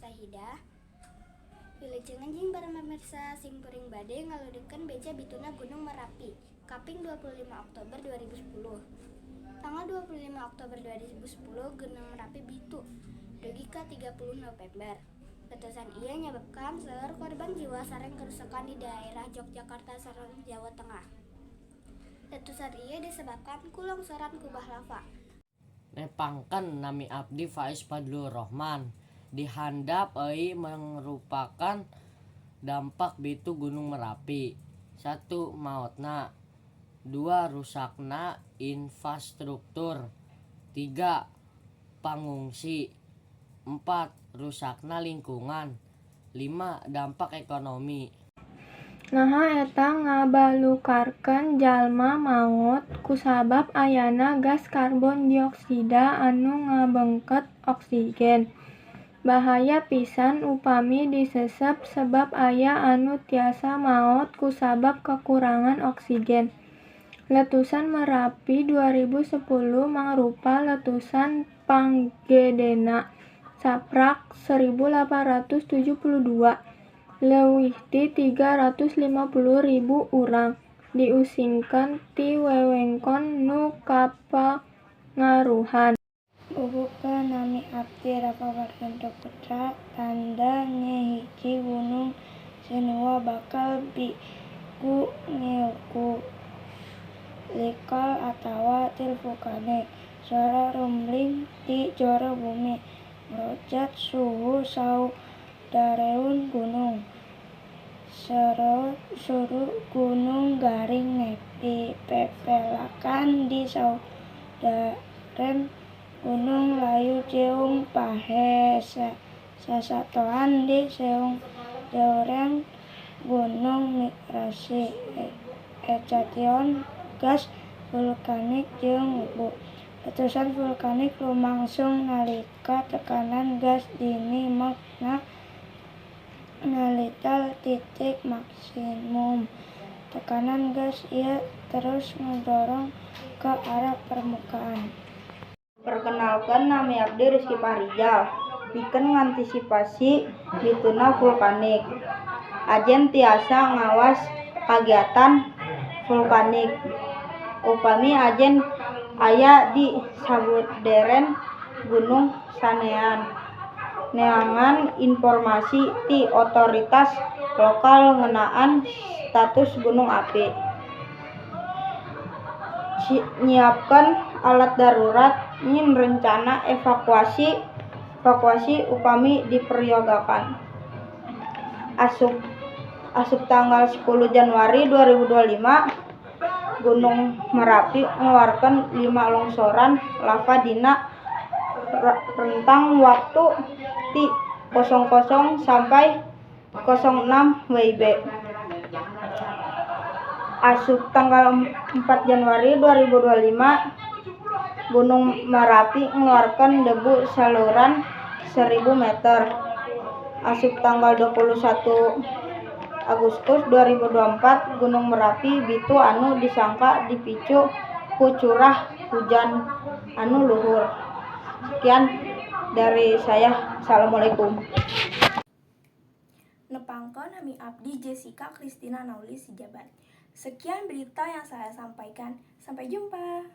Sahidah. Wilujeng enjing para pemirsa, simkuring bade ngaludengkeun beja bituna Gunung Merapi kaping 25 Oktober 2010. Tanggal 25 Oktober 2010 Gunung Merapi bitu dugi ka 30 November. Letusan ieu nyebabkan seueur korban jiwa sareng kerusakan di daerah Yogyakarta sareng Jawa Tengah. Letusan ieu disebabkan ku longsoran kubah lava. Nepangkeun, nami abdi Faiz Fadlur Rohman. Di handap euy mangrupakan dampak bitu Gunung Merapi. 1. Maotna, 2. Rusakna infrastruktur, 3. Pangungsi, 4. Rusakna lingkungan, 5. Dampak ekonomi. Naha eta ngabalukarkeun jalma maot kusabab ayana gas karbon dioksida anu ngabeungkeut oksigen. Bahaya pisan upami diseuseup sebab aya anu tiasa maot kusabab kakurangan oksigen. Letusan Merapi 2010 mangrupa letusan panggedena saprak 1872. Leuwih ti 350.000 urang diusingkeun ti wewengkon nu kapangaruhan. Bubuka, nami abdi Rafa Waryanto Putra. Tanda hiji gunung Siniwa bakal bitu ngeuku likal atawa til vulkanik. Suara rumbling ti jero bumi. Ngrojat suhu saudareun gunung. Seru gunung garing nepi pepelakan di saudaren gunung layu ciung pahe sasatoan di saudeureun gunung migrasi ejection gas vulkanik jeung ubu. Letusan vulkanik lumangsung nalika tekanan gas dina magma nalihta titik maksimum. Tekanan gas ieu terus ngadorong ka arah permukaan. Perkenalkan, nami abdi Rizky Fahrizal. Pikeun ngantisipasi bituna vulkanik, ajen tiasa ngawas kagiatan vulkanik. Upami ajen aya di sabudeureun gunung sanean, neangan informasi ti otoritas lokal ngeunaan status gunung api. Nyiapkeun alat darurat nyieun rencana evakuasi upami diperyogakan. Asup tanggal 10 Januari 2025, Gunung Merapi ngaluarkeun 5 longsoran lava dina rentang waktu ti 00 sampai 06 WIB. Asup tanggal 4 Januari 2025, Gunung Merapi ngaluarkeun debu saluran 1000 meter. Asup tanggal 21 Agustus 2024, Gunung Merapi bitu anu disangka dipicu ku curah hujan anu luhur. Sekian dari saya. Assalamualaikum. Nepangkeun, nami abdi Jessica Christina Nauli Sijabat. Sekian berita yang saya sampaikan. Sampai jumpa.